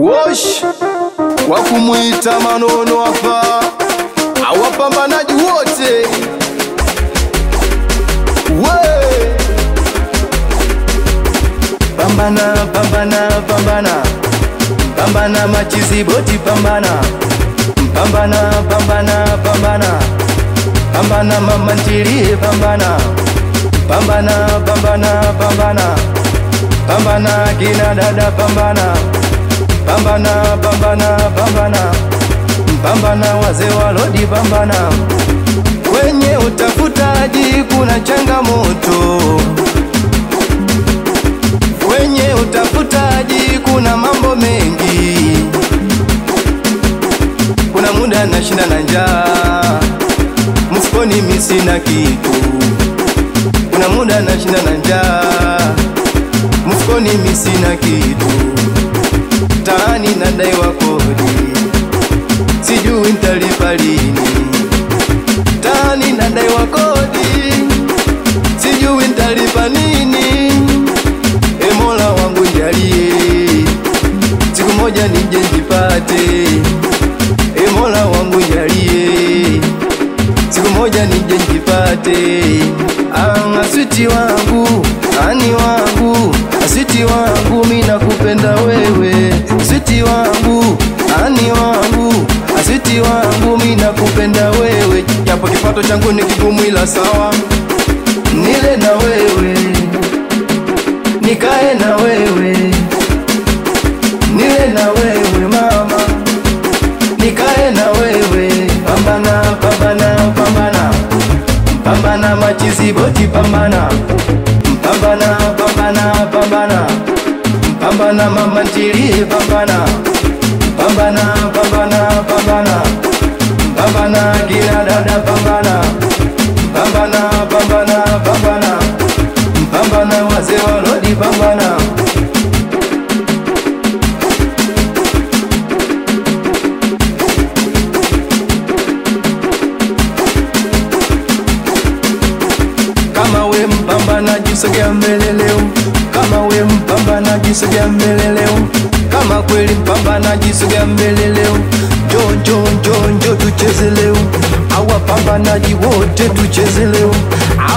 Wosh wakumuita Manono hapa, awapambanaji wote. We pambana pambana pambana pambana machizi boti pambana pambana pambana pambana pambana mama ntilie pambana pambana pambana pambana pambana kina dada pambana pambana pambana pambana pambana wazee wa lodi pambana. Kwenye utafutaji kuna changamoto, kwenye utafutaji kuna mambo mengi. Kuna muda nashinda na njaa, mfukoni mimi sina kitu. Kuna muda nashinda na njaa, mfukoni mimi sina kitu. Taani nadaiwa kodi, sijui nitalipa lini. Taani nadaiwa kodi, sijui nitalipa nini. E Mola wangu jalie, siku moja nije nijipate. E Mola wangu jalie, siku moja nije nijipate. Aswiti wangu, ani wangu, aswiti wangu, mimi nakupenda wewe. Aswiti wangu, ani wangu, aswiti wangu, mimi nakupenda wewe. Japo kipato changu ni kigumu ila sawa, nile na wewe, nikae na wewe, nile na wewe mama, nikae na wewe. Pambana pambana pambana pambana machizi boti pambana pambana pambana pambana pambana mama ntilie pambana pambana pambana pambana pambana kina dada pambana pambana pambana pambana pambana wazee wa lodi pambana. Kama we mpambana jisogea mbele leo, kama we mpambana jisogea mbele leo, kama kweli mpambana jisogea mbele leo. Njo njo njo njo tucheze leo, awapambanaji wote tucheze leo.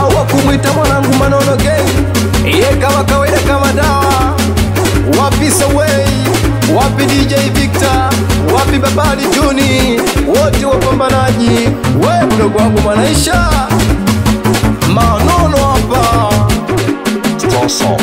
Awa kumwita mwanangu Manono gang, ye kama kawaida kama dawa. Wapi Saway, wapi DJ Victor, wapi Babali Juni, wote wapambanaji. We mdogo wangu Mwanaisha Manono hapa. Sasa.